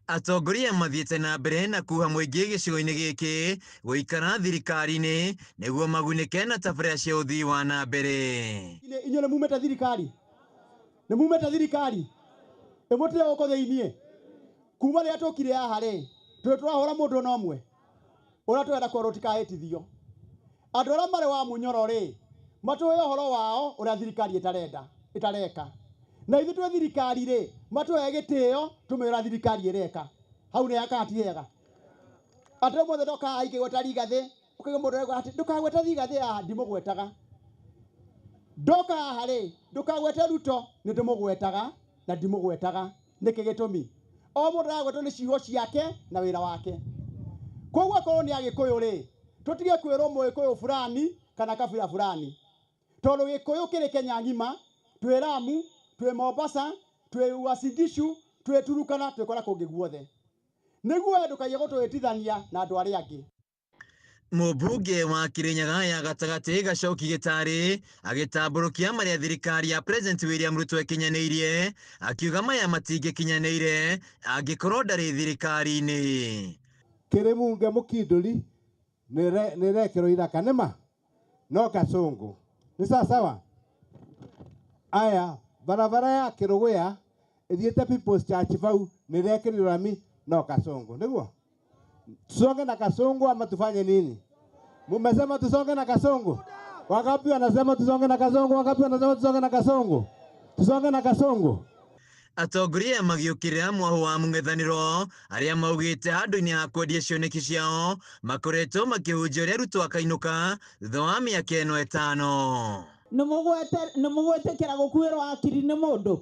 Atongoria mathiĩte na mbere na kuha mũingĩ gĩcigo-inĩ gĩkĩ gũikara thirikari-inĩ nĩguo magunĩke na tabarĩra cia ũthii wa na mbere. Inyuĩ nĩ mumĩte thirikari, nĩ mumĩte thirikari ĩmũtire gũkũ thĩiniĩ. Kuma rĩrĩa tũkire haha rĩ, tũrĩ tũrahũra mũndũ ona ũmwe ũrĩa tũrenda kwerwo tũtikahĩtithio. Andũ arĩa marĩ wa mũnyoro rĩ, matũhe ũhoro wao ũrĩa thirikari ĩtarenda ĩtareka, na ithuĩ twĩ thirikari rĩ, matũhe gĩtĩo tũmere ũrĩa thirikari ĩreka. Hau nĩ kana ti hega? Atĩ ũmũthĩ ndoka haha ingĩgweta Rigathĩ, ũkaigua mũndũ arauga atĩ ndũkagwete Rigathĩ haha, ndimũgwetaga. Ndoka haha rĩ, ndũkagwete Ruto, nĩ ndĩmũgwetaga na ndimũgwetaga. Nĩkĩ gĩtũmi? O mũndũ aragwetwo nĩ ciugo ciake na wĩra wake. Koguo akorwo nĩ Agĩkũyũ rĩ, tũtige kwĩrwo Mũgĩkũyũ fulani kana kabira fulani, tondũ Gĩkũyũ kĩrĩ Kenya ng'ima, twĩ Lamu, twĩ Mombasa, twĩ Uasin Gishu, twĩ Turukana, twĩ kũrĩa kũngĩ guothe. Nĩguo we ndũkaiye gũtũhĩtithania na andũ arĩa angĩ. Mũmbunge wa Kĩrĩnyaga ya gatagatĩ Gacoki Gĩtarĩ agĩtambũrũkia marĩa thirikari ya President William Ruto ĩkinyanĩirie, akiuga maya matingĩkinyanĩire angĩkorwo ndarĩ thirikari-inĩ. Kĩrĩmunge mũkindũri nĩrekĩrwo ithaka nĩma no Kasongo nĩ sawasawa. Aya barabara ya Kĩrũgũya ĩthiĩte People's Church bau nĩrekĩrirwo rami no Kasongo nĩguo. Tusonge na Kasongo ama tufanye nini? Mumesema tusonge na Kasongo. Wangapi wanasema tusonge na Kasongo? Wangapi wanasema tusonge na Kasongo? Tusonge na Kasongo. Atongoria magĩũkĩrĩra mwahu wa mũng'ethanĩro arĩa maugĩte handũ-inĩ ha kwendia cioneki ciao makoretwo makĩhunjia ũrĩa Ruto akainũka thutha wa mĩaka ĩno ĩtano. Nĩ mũgwĩtĩkĩra gũkuĩrwo akiri nĩ mũndũ?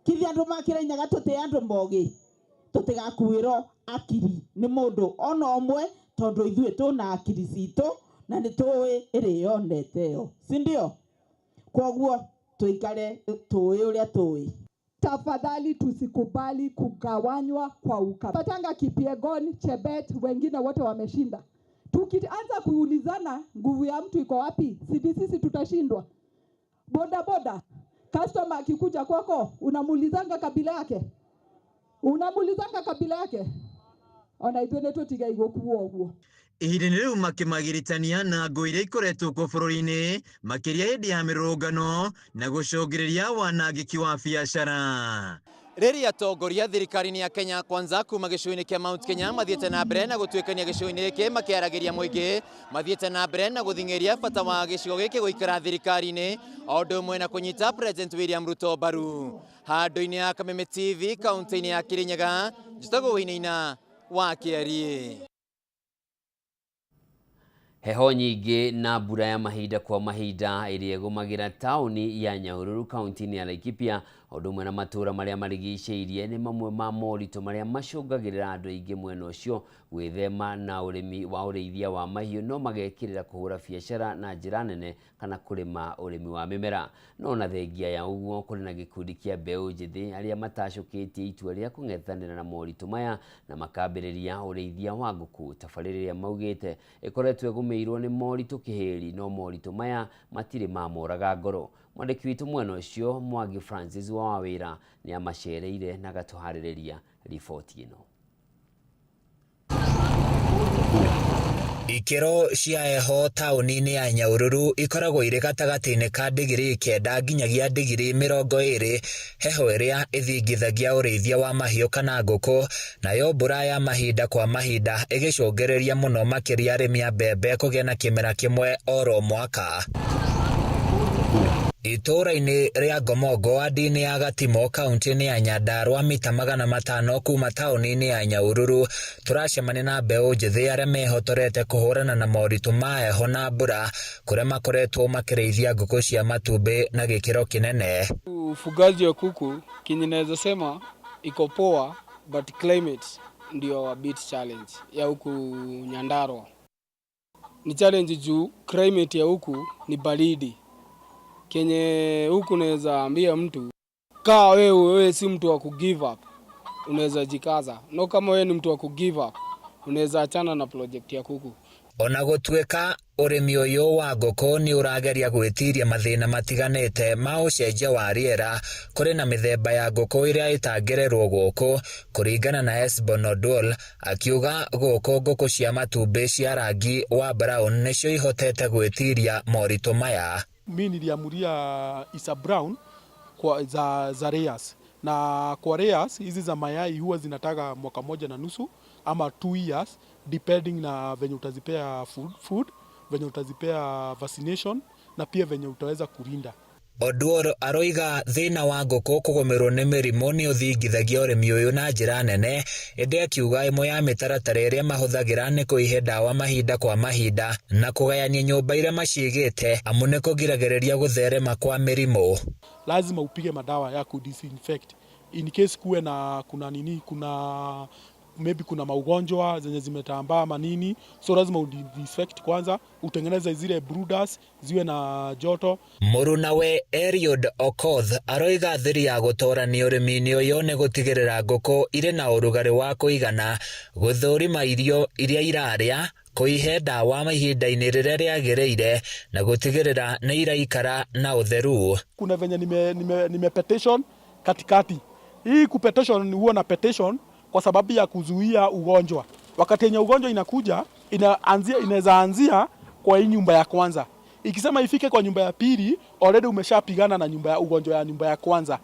Kithi andũ makĩrenyaga tũtĩ andũ mogi, tũtigakuĩrwo akiri nĩ mũndũ ona ũmwe, tondũ ithuĩ tũna akiri citũ na nĩ tũĩ ĩrĩa yonete yo, si ndio? Koguo tũikare tũĩ ũrĩa tũĩ. Tafadhali tusikubali kugawanywa kwa ukabila. Patanga Kipyegon, Chebet, wengine wote wameshinda. Tukianza kuulizana nguvu ya mtu iko wapi, si sisi tutashindwa. Boda boda, customer akikuja kwako unamuulizanga kabila yake? Unamuulizanga kabila yake? Ona ithuĩ nĩ tũtigai gũkuo ũguo. Ihinda-inĩ rĩu makĩmagiritania na ngũ iria ikoretwo kuo bũrũri-inĩ makĩria hĩndĩ ya mĩrũrũngano na gũcũngĩrĩria wanangĩki wa biacara. Rĩrĩa atongoria thirikari-inĩ ya Kenya Kwanza kuma gĩcigo-inĩ kĩa Mount Kenya mathiĩte na mbere na gũtuĩkania gĩcigo-inĩ gĩkĩ makĩaragĩria mũingĩ, mathiĩte na mbere na gũthing'ĩria bata wa gĩcigo gĩkĩ gũikara thirikari-inĩ o ũndũ ũmwe na kũnyita President William Ruto mbaru. Handũ-inĩ ya Kameme TV kaunti-inĩ ya Kĩrĩnyaga, njĩtagwo Wainaina wa Kĩariĩ. Heho nyingĩ na mbura ya mahinda kwa mahinda ĩrĩa ĩgũmagĩra taũni ya Nyahururu kaunti-inĩ ya Laikipia ũndũ ũmwe na matũũra marĩa marigicĩirie nĩ mamwe ma moritũ marĩa macũngagĩrĩra andũ aingĩ mwena ũcio gwĩthema na ũrĩmi wa ũrĩithia wa mahiũ no magekĩrĩra kũhũra biacara na njĩra nene kana kũrĩma ũrĩmi wa mĩmera. No na thengia ya ũguo kũrĩ na gĩkundi kĩa mbeũ njĩthĩ arĩa matacũkĩtie itua rĩa kũng'ethanĩra na moritũ maya na makambĩrĩria ũrĩithia wa ngũkũ. Tabarĩra ĩrĩa maugĩte ĩkoretwo ĩgũmĩirwo nĩ moritũ kĩhĩri no moritũ maya matirĩ mamoraga ngoro. Mwandĩki witũ mwena ũcio Mwangi Francis wa Wawĩra nĩ amacereire na agatũharĩrĩria riboti ĩno. Ikĩro cia heho taũni-inĩ ya Nyahururu ikoragwo irĩ gatagatĩ-inĩ ka digiri 9 nginyagia digiri 20, heho ĩrĩa ĩthingithagia ũrĩithia wa mahiũ kana ngũkũ, nayo mbura ya mahinda kwa mahinda ĩgĩcũngĩrĩria mũno makĩria arĩmi a mbembe kũgĩa na kĩmera kĩmwe oro mwaka. Itũũra-inĩ rĩa Ngomongo wadi-inĩ ya Gatimo kaunti-inĩ ya Nyandarua mita 500 kuma taũni-inĩ ya Nyahururu tũracemania na mbeũ njĩthĩ arĩa mehotorete kũhũrana na moritũ ma heho na mbura kũrĩa makoretwo makĩrĩithia ngũkũ cia matumbĩ na gĩkĩro kĩnene. Ufugaji wa kuku kinyi naweza sema iko poa, but climate ndio a bit challenge ya huku Nyandarua. Ni challenge juu climate ya huku ni baridi. Kenye huku naweza ambia mtu, kaa wewe si mtu wa kugive up, unaweza jikaza. No, kama wewe ni mtu wa kugive up, unaweza achana na project ya kuku. Ona gũtuĩka ũrĩmi ũyũ wa ngũkũ nĩ ũrageria gwĩtiria mathĩna matiganĩte ma ũcenjia wa rĩera, kũrĩ na mĩthemba ya ngũkũ ĩrĩa ĩtangĩrerwo gũkũ, kũringana na Esbon Odwol, akiuga gũkũ ngũkũ cia matumbĩ cia rangi wa brown nĩcio ihotete gwĩtiria moritũ maya. Mi niliamulia Isa Brown kwa za layers, na kwa layers hizi za mayai huwa zinataga mwaka moja na nusu ama 2 years depending na venye utazipea food, venye utazipea vaccination na pia venye utaweza kurinda. Odwol aroiga thĩna wa ngũkũ kũgũmĩrwo nĩ mĩrimũ nĩ ũthingithagia ũrĩmi ũyũ na njĩra nene, ĩndĩ akiuga ĩmwe ya mĩtaratara ĩrĩa mahũthagĩra nĩ kũihe ndawa mahinda kwa mahinda na kũgayania nyũmba iria maciigĩte amu nĩ kũgiragĩrĩria gũtherema kwa mĩrimũ. Lazima upige madawa ya kudisinfect in case kuwe na kuna nini, kuna maybe kuna maugonjwa zenye zimetambaa manini, so lazima udisinfect kwanza, utengeneze zile brooders ziwe na joto. Mũrunawe Eliud Okoth aroiga thiri ya gũtorania ũrĩmi-inĩ ũyũ nĩ gũtigĩrĩra ngũkũ irĩ na ũrugarĩ wa kũigana, gũthũrima irio iria irarĩa, kũihe ndawa ihinda-inĩ rĩrĩa rĩagĩrĩire na gũtigĩrĩra nĩ iraikara na ũtheru. Kuna venye nime petition katikati. Hii kupetition huwa na petition kwa sababu ya kuzuia ugonjwa. Wakati yenye ugonjwa inakuja, inaweza anzia kwa hii nyumba ya kwanza. Ikisema ifike kwa nyumba ya pili, already umeshapigana na nyumba ya ugonjwa ya nyumba ya kwanza.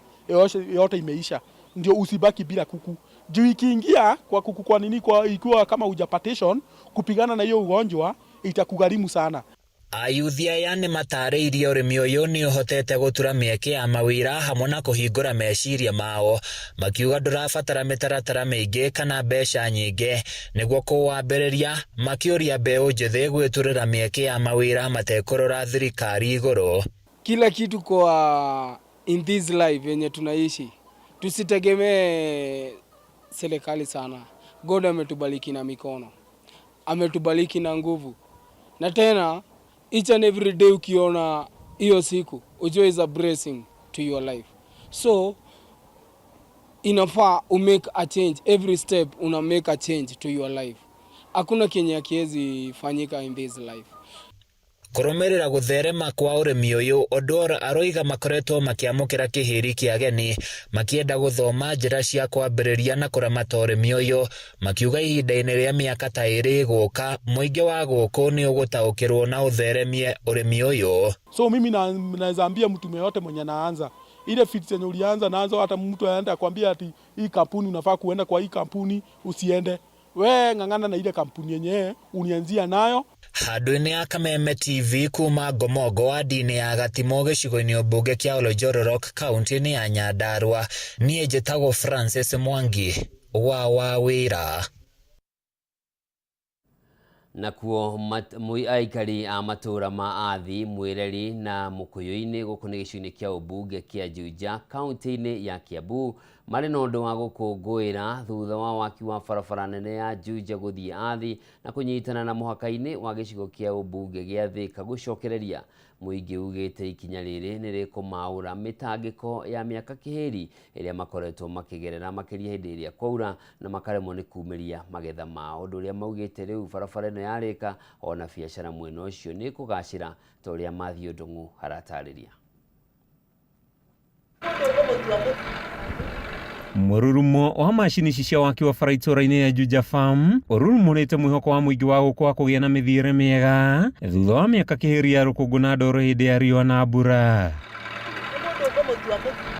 Yote imeisha. Ndio usibaki bila kuku. Juu ikiingia kwa kuku kwa nini kwa ikiwa kama huja partition, kupigana na hiyo ugonjwa itakugharimu sana. Ayuthi aya nĩ matarĩirie ũrĩmi ũyũ nĩ ũhotete gũtura mĩeke ya mawĩra hamwe na kũhingũra meciria mao, makiuga ndũrabatara mĩtaratara mĩingĩ kana mbeca nyingĩ nĩguo kũwambĩrĩria, makĩũria mbeũ njĩthĩ gwĩturĩra mĩeke ya mawĩra matekũrora thirikari igũrũ. Kila kitu kwa in this life yenye tunaishi, tusitegemee serikali sana. God ametubariki na mikono, ametubariki na nguvu, na tena each and every day ukiona hiyo siku ujue is a blessing to your life. So inafaa u make a change every step, una make a change to your life. Hakuna kenye hakiwezi fanyika in this life. Kũrũmĩrĩra gũtherema kwa ũrĩmi ũyũ, Odwol aroiga makoretwo makĩamũkĩra kĩhĩri kĩa ageni makĩenda gũthoma njĩra cia kwambĩrĩria na kũramata ũrĩmi ũyũ, makiuga ihinda-inĩ rĩa mĩaka ta ĩrĩ ĩgũka mũingĩ wa gũkũ nĩ ũgũtaũkĩrwo na ũtheremie ũrĩmi ũyũ. So mimi naweza ambia mtu yeyote mwenye anaanza ile fit yenye ulianza naanza, hata mtu aende akwambia ati hii kampuni unafaa kuenda kwa hii kampuni, usiende. We ng'ang'ana na ile kampuni yenyewe unianzia nayo. Handũ-inĩ ya Kameme TV kuma Ngomongo wadi-inĩ ya Gatimo gĩcigo-inĩ mbunge kĩa Oloitoktok kaunti-inĩ ya Nyandarua, niĩ njĩtagwo Francis Mwangi wa Wawĩra. Nakuo aikari a matũra ma Athi, Mwĩreri na Mũkũyũ-inĩ gũkũ nĩ gĩcigo-inĩ kĩa ũmbunge kĩa Juja kaunti-inĩ ya Kiambu marĩ na ũndũ wa gũkũngũĩra thutha wa waki wa barabara nene ya Juja gũthiĩ Athi na kũnyitana na mũhaka-inĩ wa gĩcigo kĩa ũmbunge gĩa Thika gũcokereria. Mũingĩ ugĩte ikinya rĩrĩ nĩ rĩkũmaũra mĩtangĩko ya mĩaka kĩhĩri ĩrĩa makoretwo makĩgerera makĩria hĩndĩ ĩrĩa kwaura na makaremwo nĩ kumĩria magetha mao, ũndũ ũrĩa maugĩte rĩu barabara ĩno yarĩka ona biacara mwena ũcio nĩ ĩkũgacĩra ta ũrĩa Matthew Ndung'u aratarĩria. Mũrurumo wa macini ici cia waki wa bara itũra-inĩ ya Juja Farm ũrurumũrĩte mwĩhoko wa mũingĩ wa gũkũ wa kũgĩa na mĩthiĩre mĩega thutha wa mĩaka kĩhĩri ya rũkũngũ na ndoro hĩndĩ ya riũa na mbura.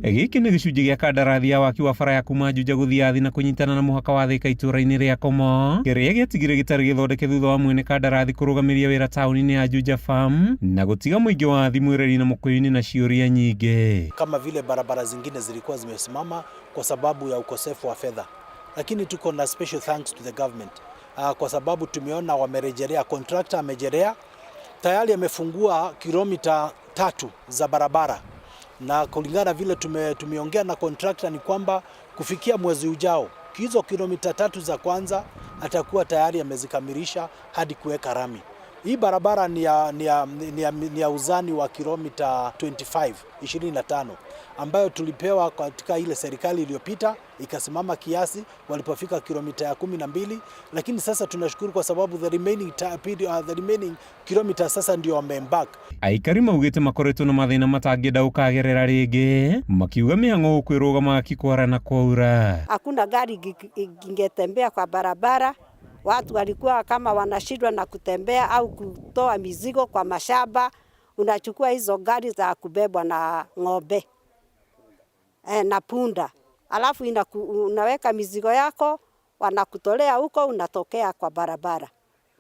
Gĩkĩ nĩ gĩcunjĩ gĩa kandarathi ya waki wa bara ya kuma Juja gũthiĩ Athi na kũnyitana na mũhaka wa Thika itũra-inĩ rĩa Komo kĩrĩa gĩatigire gĩtarĩ gĩthondeke thutha wa mwene kandarathi kũrũgamĩria wĩra taũni-inĩ ya Juja Farm na gũtiga mũingĩ wa Athi, Mwĩreri na Mũkũyũ-inĩ na ciũria nyingĩ. Kama vile barabara zingine zilikuwa zimesimama kwa sababu ya ukosefu wa fedha, lakini tuko na special thanks to the government kwa sababu tumeona wamerejelea, contractor amejelea tayari, amefungua kilomita 3 za barabara, na kulingana vile tumeongea na contractor ni kwamba kufikia mwezi ujao hizo kilomita 3 za kwanza atakuwa tayari amezikamilisha hadi kuweka rami. Hii barabara ni ya uzani wa kilomita 25, 25 ambayo tulipewa katika ile serikali iliyopita, ikasimama kiasi walipofika kilomita ya 12, lakini sasa tunashukuru kwa sababu the remaining kilomita sasa ndio wameembark. Aikari maugĩte makoretwo na mathĩna matangĩenda gũkagerera rĩngĩ, makiuga mĩhang'o gũkũ ĩrũgamaga kikwara na kwaura. Hakuna gari ingetembea kwa barabara. Watu walikuwa kama wanashindwa na kutembea au kutoa mizigo kwa mashamba. Unachukua hizo gari za kubebwa na ng'ombe na punda, alafu unaweka mizigo yako, wanakutolea huko, unatokea kwa barabara,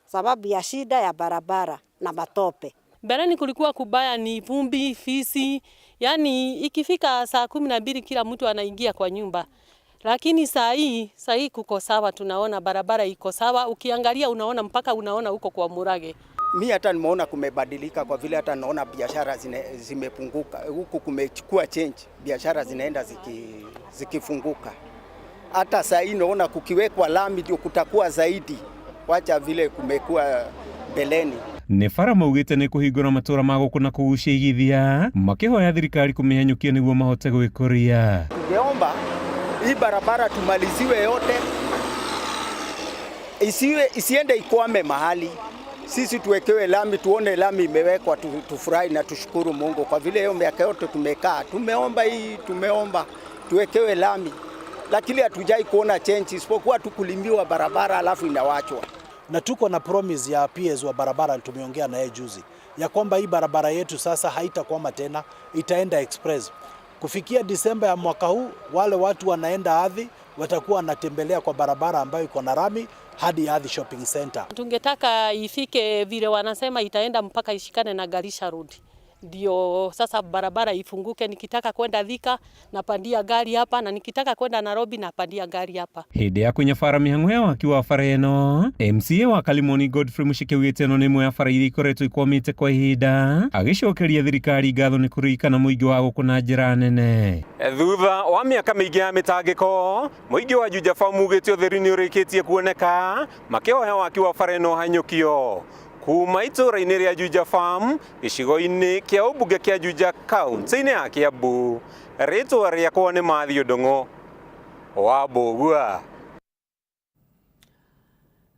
sababu ya shida ya barabara na matope. Mbeleni kulikuwa kubaya, ni vumbi, fisi, yani ikifika saa 12 kila mtu anaingia kwa nyumba. Lakini saa hii kuko sawa, tunaona barabara iko sawa, ukiangalia unaona mpaka unaona huko kwa Murage. Mi hata nimeona kumebadilika kwa vile hata naona biashara zimepunguka huku, kumechukua change, biashara zinaenda zikifunguka. Hata saa hii naona kukiwekwa lami ndio kutakuwa zaidi, wacha vile kumekuwa mbeleni. Nĩ bara maugĩte nĩ kũhingũra matũra ma gũkũ na kũgucia igithia, makĩhoya thirikari kũmĩhanyũkia nĩguo mahote gwĩkũria. Tungeomba hii barabara tumaliziwe yote, isiwe isiende ikwame mahali. Sisi tuwekewe lami, tuone lami imewekwa, tufurahi na tushukuru Mungu kwa vile hiyo miaka yote tumekaa, tumeomba hii, tumeomba tuwekewe lami, lakini hatujai kuona change isipokuwa tu kulimiwa barabara alafu inawachwa. Na tuko na promise ya PS wa barabara, tumeongea na yeye juzi ya kwamba hii barabara yetu sasa haitakwama tena, itaenda express. Kufikia Disemba ya mwaka huu, wale watu wanaenda Athi watakuwa wanatembelea kwa barabara ambayo iko na rami hadi Athi Shopping Center. Tungetaka ifike vile wanasema itaenda mpaka ishikane na Garissa Road, ndio sasa barabara ifunguke. Nikitaka kwenda Thika napandia gari hapa, na nikitaka kwenda Nairobi napandia gari hapa. Hĩndĩ ya kũnyabara mĩhang'o ya waki wa bara ĩno, MCA wa Kalimoni Godfrey Mushike augĩte ĩno nĩ ĩmwe ya bara iria ikoretwo ikwamĩte kwa ihinda, agĩcokeria thirikari ngatho nĩ kũririkana mũingĩ wa gũkũ na njĩra nene. Thutha wa mĩaka mĩingĩ ya mĩtangĩko, mũingĩ wa Juja Farm ugĩte ũtheri nĩ ũrĩkĩtie kuoneka, makĩhoya waki wa bara ĩno ũhanyũkio. Kuma itũũra-inĩ rĩa Juja Farm, gĩcigo-inĩ kĩa ũmbunge kĩa Juja, kaunti-inĩ ya Kiambu, rĩtwa rĩakwa nĩ Matthew Ndung'u wa Mbũgua.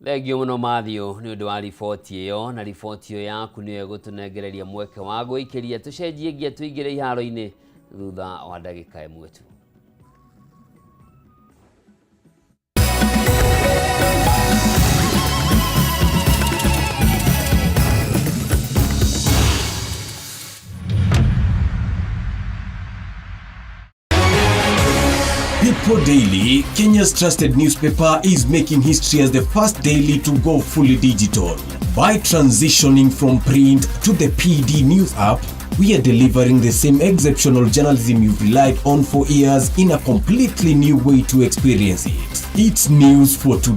Thengio mũno Matthew nĩ ũndũ wa riboti ĩyo, na riboti ĩyo yaku nĩyo ĩgũtũnengereria mweke wa gwĩikĩria tũcenjie ngia tũingĩre iharo-inĩ thutha wa ndagĩka ĩmwe tu. People Daily, Kenya's trusted newspaper, is making history as the first daily to go fully digital. By transitioning from print to the PD News app, we are delivering the same exceptional journalism you've relied on for years in a completely new way to experience it. It's news for today.